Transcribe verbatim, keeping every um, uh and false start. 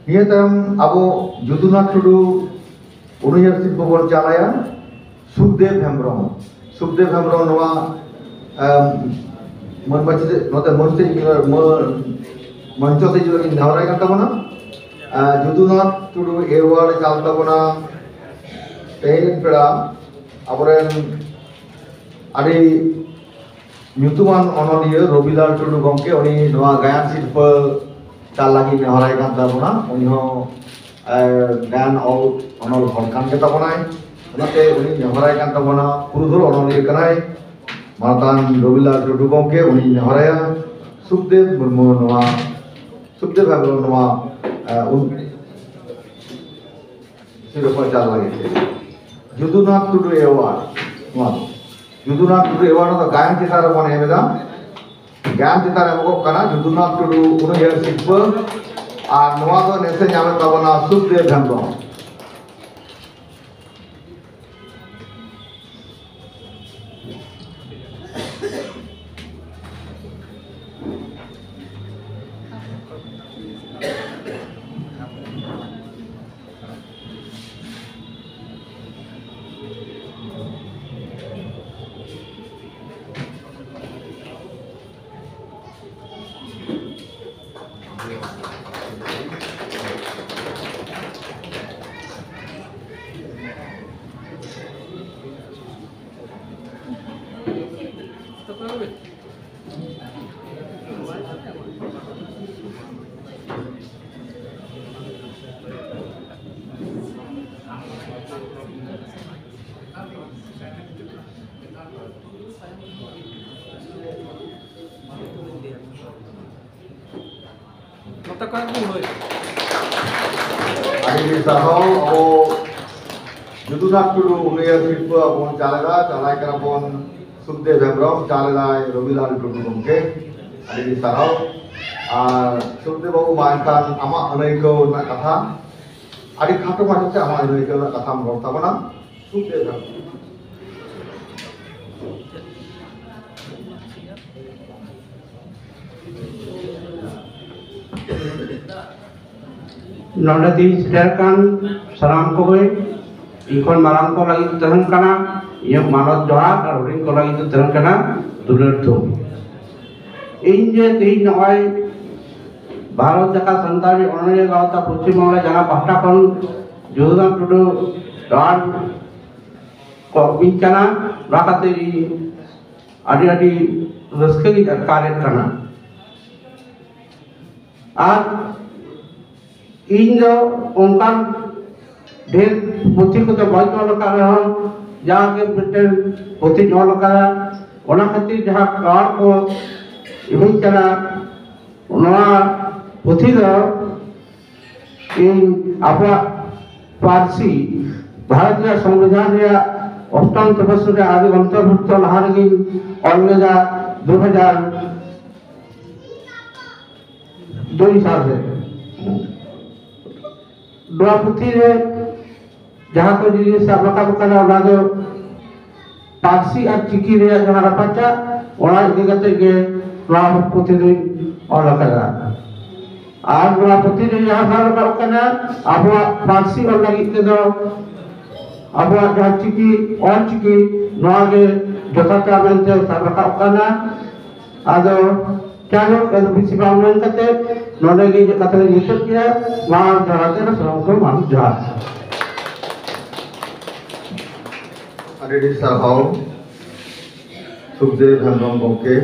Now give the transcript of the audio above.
ᱱᱤᱭᱟᱹ ᱛᱟᱭᱚᱢ ᱟᱵᱚ ᱡᱩᱫᱩᱱᱟᱛᱷ ᱴᱩᱰᱩ ᱩᱱᱩᱭᱦᱟᱹᱨ ᱥᱤᱨᱯᱟᱹ ᱵᱚᱱ ᱪᱟᱞᱟᱭᱟ ᱥᱩᱠᱫᱮᱵ ᱦᱮᱢᱵᱨᱚᱢ᱾ ᱥᱩᱠᱫᱮᱵ ᱦᱮᱢᱵᱨᱚᱢ ᱱᱚᱣᱟ, ᱮᱢ, ᱢᱟᱹᱱ ᱢᱟᱹᱪᱤ ᱱᱚᱛᱮ ᱢᱟᱹᱱ ᱥᱮᱫ, ᱢᱟᱹ-, ᱢᱚᱧᱪᱚ ᱥᱮᱫ ᱦᱤᱡᱩᱜ ᱞᱟᱹᱜᱤᱫ ᱱᱮᱦᱚᱨᱟᱭ ᱠᱟᱱ ᱛᱟᱵᱚᱱᱟ᱾ ᱮ, ᱡᱩᱫᱩᱱᱟᱛᱷ ᱴᱩᱰᱩ ᱮᱣᱟᱨᱰ ᱪᱟᱞ ᱛᱟᱵᱚᱱᱟ ᱛᱮᱦᱮᱧ ᱯᱮᱲᱟ ᱟᱵᱚᱨᱮᱱ ᱟᱹᱰᱤ ᱧᱩᱛᱩᱢᱟᱱ ᱚᱱᱚᱞᱤᱭᱟᱹ ᱨᱚᱵᱤᱞᱟᱞ ᱴᱩᱰᱩ ᱜᱚᱢᱠᱮ, ᱩᱱᱤ ᱱᱚᱣᱟ ᱜᱟᱭᱟᱱ ᱥᱤᱨᱯᱟᱹ ᱪᱟᱞ ᱞᱟᱹᱜᱤᱫ ᱱᱮᱦᱚᱨᱟᱭ ᱠᱟᱱ ᱛᱟᱵᱚᱱᱟ᱾ ᱩᱱᱤ ᱦᱚᱸ, ᱮ, ᱜᱟᱭᱟᱱ ᱚᱞ ᱚᱱᱚᱞ ᱦᱚᱲ ᱠᱟᱱ ᱜᱮ ᱛᱟᱵᱚᱱᱟᱭ, ᱚᱱᱟᱛᱮ ᱩᱱᱤ ᱱᱮᱦᱚᱨᱟᱭ ᱠᱟᱱ ᱛᱟᱵᱚᱱᱟ᱾ ᱯᱩᱨᱩᱫᱷᱩᱞ ᱚᱱᱚᱞᱤᱭᱟᱹ ᱠᱟᱱᱟᱭ ᱢᱟᱱᱚᱛᱟᱱ ᱨᱚᱵᱤᱞᱟᱞ ᱴᱩᱰᱩ ᱜᱚᱢᱠᱮ, ᱩᱱᱤ ᱱᱮᱦᱚᱨᱟᱭᱟ ᱥᱩᱠᱫᱮᱵ ᱢᱩᱨᱢᱩ ᱱᱚᱣᱟ, ᱥᱩᱠᱫᱮᱵ ᱦᱮᱢᱵᱨᱚᱢ ᱱᱚᱣᱟ, ᱮ, ᱩᱱ-, ᱥᱤᱨᱯᱟᱹ ᱪᱟᱞ ᱞᱟᱹᱜᱤᱫ ᱛᱮ᱾ ᱡᱩᱫᱩᱱᱟᱛᱷ ᱴᱩᱰᱩ ᱮᱣᱟᱨᱰ, ᱱᱚᱣᱟ ᱫᱚ ᱡᱩᱫᱩᱱᱟᱛᱷ ᱴᱩᱰᱩ ᱮᱣᱟᱨᱰ ᱫᱚ ᱜᱟᱭᱟᱱ ᱪᱮᱛᱟᱱ ᱨᱮᱵᱚᱱ ᱮᱢ ᱮᱫᱟ᱾ ᱜᱟᱭᱟᱱ ᱪᱮᱛᱟᱱ ᱨᱮ ᱮᱢᱚᱜᱚᱜ ᱠᱟᱱᱟ ᱡᱩᱫᱩᱱᱟᱛᱷ ᱴᱩᱰᱩ ᱩᱱᱩᱭᱦᱟᱹᱨ ᱥᱤᱨᱯᱟᱹ᱾ ᱟᱨ ᱱᱚᱣᱟ ᱫᱚ ᱱᱮᱥᱮ ᱧᱟᱢᱮᱫ ᱛᱟᱵᱚᱱᱟ ᱥᱩᱠᱫᱮᱵ ᱦᱮᱢᱵᱨᱚᱢ᱾ ᱱᱚᱛᱮ ᱠᱷᱚᱱ ᱜᱮ ᱦᱩᱭ᱾ ᱟᱹᱰᱤ ᱟᱹᱰᱤ ᱥᱟᱨᱦᱟᱣ᱾ ᱟᱵᱚ ᱡᱩᱫᱩᱱᱟᱛᱷ ᱴᱩᱰᱩ ᱩᱱᱩᱭᱦᱟᱹᱨ ᱥᱤᱨᱯᱟᱹ ᱟᱵᱚ ᱵᱚᱱ ᱪᱟᱞ ᱮᱫᱟ, ᱪᱟᱞᱟᱭ ᱠᱟᱱᱟ ᱵᱚᱱ ᱥᱩᱠᱫᱮᱵ ᱦᱮᱢᱵᱨᱚᱢ, ᱪᱟᱞ ᱮᱫᱟᱭ ᱨᱚᱵᱤᱞᱟᱞ ᱴᱩᱰᱩ ᱜᱚᱢᱠᱮ᱾ ᱟᱹᱰᱤ ᱟᱹᱰᱤ ᱥᱟᱨᱦᱟᱣ᱾ ᱟᱨ ᱥᱩᱠᱫᱮᱵ ᱵᱟᱹᱵᱩ, ᱢᱟ ᱮᱱᱠᱷᱟᱱ ᱟᱢᱟᱜ ᱟᱹᱱᱟᱹᱭᱠᱟᱹᱣ ᱨᱮᱱᱟᱜ ᱠᱟᱛᱷᱟ, ᱟᱹᱰᱤ ᱠᱷᱟᱴᱚ ᱢᱟᱪᱷᱟ ᱛᱮ ᱟᱢᱟᱜ ᱟᱹᱱᱟᱹᱭᱠᱟᱹᱣ ᱨᱮᱱᱟᱜ ᱠᱟᱛᱷᱟᱢ ᱨᱚᱲ ᱛᱟᱵᱚᱱᱟ᱾ ᱥᱩᱠᱫᱮᱵ ᱦᱮᱢᱵᱨᱚᱢ᱾ ᱱᱚᱰᱮ ᱛᱤᱧ ᱥᱮᱴᱮᱨ ᱠᱟᱱ ᱥᱟᱱᱟᱢ ᱠᱚᱜᱮ, ᱤᱧ ᱠᱷᱚᱱ ᱢᱟᱨᱟᱝ ᱠᱚ ᱞᱟᱹᱜᱤᱫ ᱛᱟᱦᱮᱱ ᱠᱟᱱᱟ ᱤᱧᱟᱹᱜ ᱢᱟᱱᱚᱛ ᱡᱚᱦᱟᱨ, ᱟᱨ ᱦᱩᱰᱤᱧ ᱠᱚ ᱞᱟᱹᱜᱤᱫ ᱫᱚ ᱛᱟᱦᱮᱱ ᱠᱟᱱᱟ ᱫᱩᱞᱟᱹᱲ ᱛᱷᱩᱢ᱾ ᱤᱧ ᱡᱮ ᱛᱮᱦᱮᱧ ᱱᱚᱜᱼᱚᱭ ᱵᱷᱟᱨᱚᱛ ᱡᱟᱠᱟᱛ ᱥᱟᱱᱛᱟᱲᱤ ᱚᱱᱚᱞᱤᱭᱟᱹ ᱜᱟᱶᱛᱟ ᱯᱚᱥᱪᱤᱢ ᱵᱟᱝᱞᱟ ᱡᱟᱦᱟᱸ ᱯᱟᱦᱴᱟ ᱠᱷᱚᱱ ᱡᱳᱜᱟᱱ ᱴᱩᱰᱩ ᱮᱣᱟᱨᱰ ᱠᱚ ᱤᱧ ᱠᱟᱱᱟ, ᱱᱚᱣᱟ ᱠᱷᱟᱹᱛᱤᱨ ᱤᱧ ᱟᱹᱰᱤ ᱟᱹᱰᱤ ᱨᱟᱹᱥᱠᱟᱹ ᱜᱤᱧ ᱟᱴᱠᱟᱨᱮᱫ ᱠᱟᱱᱟ᱾ ᱟᱨ ᱤᱧ ᱫᱚ ᱚᱱᱠᱟᱱ ᱰᱷᱮᱨ ᱯᱩᱛᱷᱤ ᱠᱚᱫᱚ ᱵᱟᱹᱧ ᱚᱞ ᱟᱠᱟᱫ ᱨᱮᱦᱚᱸ, ᱡᱟᱜᱮ ᱢᱤᱫᱴᱮᱱ ᱯᱩᱛᱷᱤᱧ ᱚᱞ ᱟᱠᱟᱫᱟ᱾ ᱚᱱᱟ ᱠᱷᱟᱹᱛᱤᱨ ᱡᱟᱦᱟᱸ ᱠᱟᱨᱰ ᱠᱚ ᱤᱢᱟᱹᱧ ᱠᱟᱱᱟ, ᱱᱚᱣᱟ ᱯᱩᱛᱷᱤ ᱫᱚ ᱤᱧ ᱟᱵᱚᱣᱟᱜ ᱯᱟᱹᱨᱥᱤ, ᱵᱷᱟᱨᱚᱛ ᱨᱮᱭᱟᱜ ᱥᱚᱝᱵᱤᱫᱷᱟᱱ ᱨᱮᱭᱟᱜ ᱚᱥᱴᱚᱢ ᱛᱚᱯᱚᱥᱤᱞ ᱨᱮ ᱟᱹᱰᱤ ᱚᱱᱛᱚᱨᱵᱷᱩᱠᱛᱚ ᱞᱟᱦᱟ ᱨᱮᱜᱮᱧ ᱚᱞ ᱞᱮᱫᱟ, ᱫᱩ ᱦᱟᱡᱟᱨ ᱫᱩᱭ ᱥᱟᱞ ᱨᱮ᱾ ᱱᱚᱣᱟ ᱯᱩᱛᱷᱤ ᱨᱮ ᱡᱟᱦᱟᱸ ᱠᱚ ᱡᱤᱱᱤᱥ ᱥᱟᱵ ᱨᱟᱠᱟᱵ ᱟᱠᱟᱱᱟ, ᱚᱱᱟ ᱫᱚ ᱯᱟᱹᱨᱥᱤ ᱟᱨ ᱪᱤᱠᱤ ᱨᱮᱭᱟᱜ ᱡᱟᱦᱟᱸ ᱨᱟᱯᱟᱪᱟᱜ, ᱚᱱᱟ ᱤᱫᱤ ᱠᱟᱛᱮ ᱜᱮ ᱱᱚᱣᱟ ᱯᱩᱛᱷᱤ ᱫᱚᱧ ᱚᱞ ᱟᱠᱟᱫᱟ᱾ ᱟᱨ ᱱᱚᱣᱟ ᱯᱩᱛᱷᱤ ᱨᱮ ᱡᱟᱦᱟᱸ ᱥᱟᱵ ᱨᱟᱠᱟᱵ ᱠᱟᱱᱟ, ᱟᱵᱚᱣᱟᱜ ᱯᱟᱹᱨᱥᱤ ᱚᱞ ᱞᱟᱹᱜᱤᱫ ᱛᱮᱫᱚ ᱟᱵᱚᱣᱟᱜ ᱡᱟᱦᱟᱸ ᱪᱤᱠᱤ, ᱚᱞ ᱪᱤᱠᱤ, ᱱᱚᱣᱟ ᱜᱮ ᱡᱚᱛᱷᱟᱛᱟ ᱢᱮᱱᱛᱮ ᱥᱟᱵ ᱨᱟᱠᱟᱵ ᱠᱟᱱᱟ᱾ ᱟᱫᱚ ᱡᱟᱭᱦᱳᱠ, ᱟᱫᱚ ᱵᱮᱥᱤ ᱵᱟᱝ ᱢᱮᱱ ᱠᱟᱛᱮ ᱱᱚᱰᱮ ᱜᱮ ᱤᱧᱟᱹᱜ ᱠᱟᱛᱷᱟ ᱫᱚᱧ ᱢᱩᱪᱟᱹᱫ ᱠᱮᱫᱟ᱾ ᱢᱟ ᱡᱚᱦᱟᱨ ᱛᱮ ᱥᱟᱱᱟᱢ ᱠᱚ ᱢᱟ ᱡᱚᱦᱟᱨ᱾ ᱟᱹᱰᱤ ᱟᱹᱰᱤ ᱥᱟᱨᱦᱟᱣ ᱥᱩᱠᱫᱮᱵ ᱦᱮᱢᱵᱨᱚᱢ ᱜᱚᱢᱠᱮ᱾